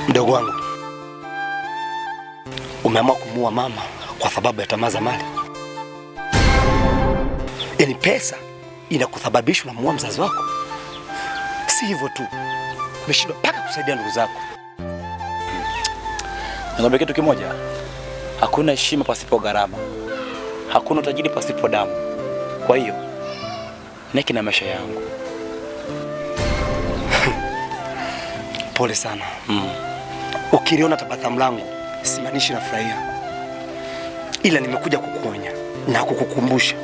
Mdogo wangu, umeamua kumuua mama kwa sababu ya tamaa za mali. Yaani pesa inakusababisha unamuua mzazi wako. Si hivyo tu, umeshindwa mpaka kusaidia ndugu zako. Nikwambia kitu kimoja, hakuna heshima pasipo gharama, hakuna utajiri pasipo damu. Kwa hiyo neki na maisha yangu. Pole sana. Ukiliona tabasamu langu simaanishi nafurahia, ila nimekuja kukuonya na kukukumbusha,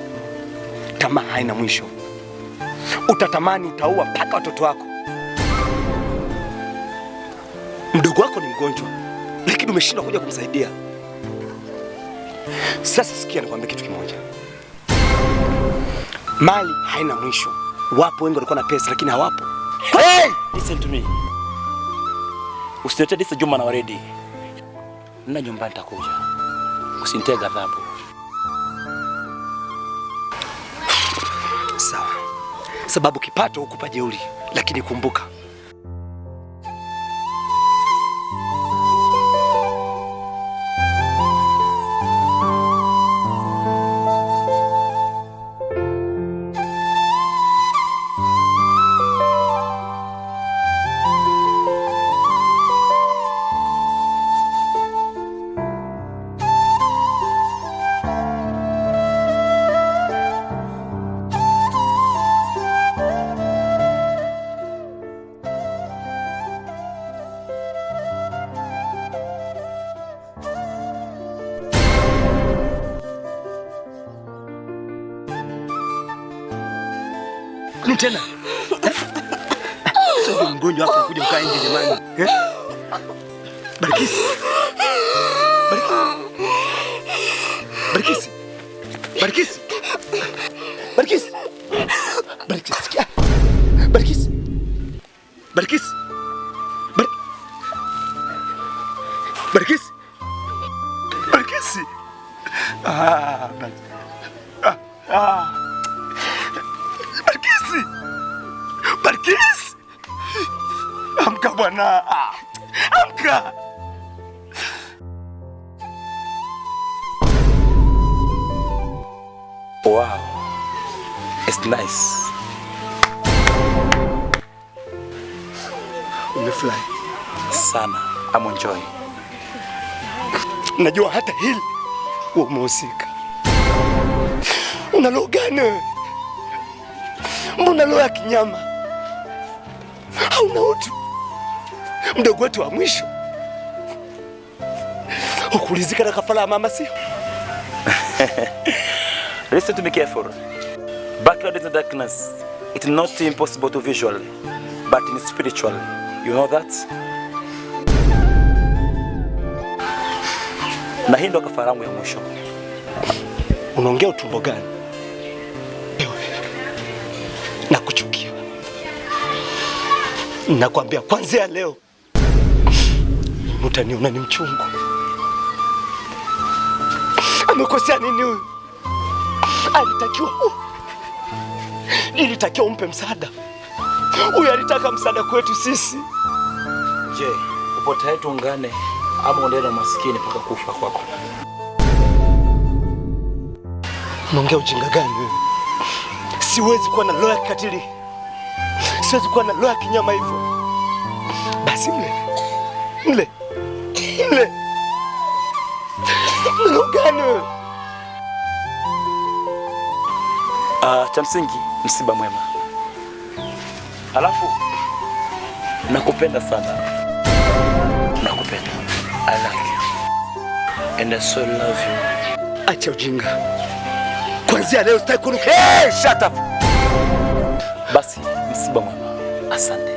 tamaa haina mwisho. Utatamani utaua mpaka watoto wako. Mdogo wako ni mgonjwa, lakini umeshindwa kuja kumsaidia. Sasa sikia, nikwambie kitu kimoja, mali haina mwisho. Wapo wengi walikuwa na pesa lakini hawapo. Hey! Listen to me. Usiniletee disa Juma na Waridi. Nina nyumbani nitakuja. Usinitie ghadhabu. Sawa, sababu kipato hukupa jeuri, lakini kumbuka Ni tena. Sio mgonjwa hapa kuja ukae nje jamani. Eh? Barikisi. Barikisi. Barikisi. Barikisi. Barikisi. Sikia. Barikisi. Barikisi. Barikisi. Barikisi. Ah, Barikisi. Ah, ah. Barikisi. Barikisi. Amka bwana. Amka. Wow. It's nice. Umefurahi sana. I'm enjoying. Najua hata hili umehusika. Una roho gani wewe? Mbona roho ya kinyama? Hauna utu. Mdogo wetu wa mwisho. Hukulizika na kafara ya mama, sio? Listen to me careful. Backward in the darkness. It's not impossible to visually, but in spiritually. You know that? Na hii ndo kafara yangu ya mwisho. Unaongea utumbo gani? Nakuchukia. Nakwambia kuanzia leo utaniona ni mchungu. Amekosea nini huyu? Alitakiwa, ilitakiwa umpe msaada. Huyu alitaka msaada kwetu sisi. Je, upo tayari tuungane ama uendelee na umaskini mpaka kufa kwako? Unaongea ujinga gani wewe? Siwezi kuwa na roho ya kikatili. Siwezi kuwa na roho ya kinyama hivyo. Basi mle. Mle. Mle. Roho gani wewe? Cha msingi msiba mwema. Alafu nakupenda sana. Nakupenda. I like you. And I so love you. Acha ujinga. Kuanzia leo sitaki kunuka. Hey, shut up. Basi msiba mwema. Asante.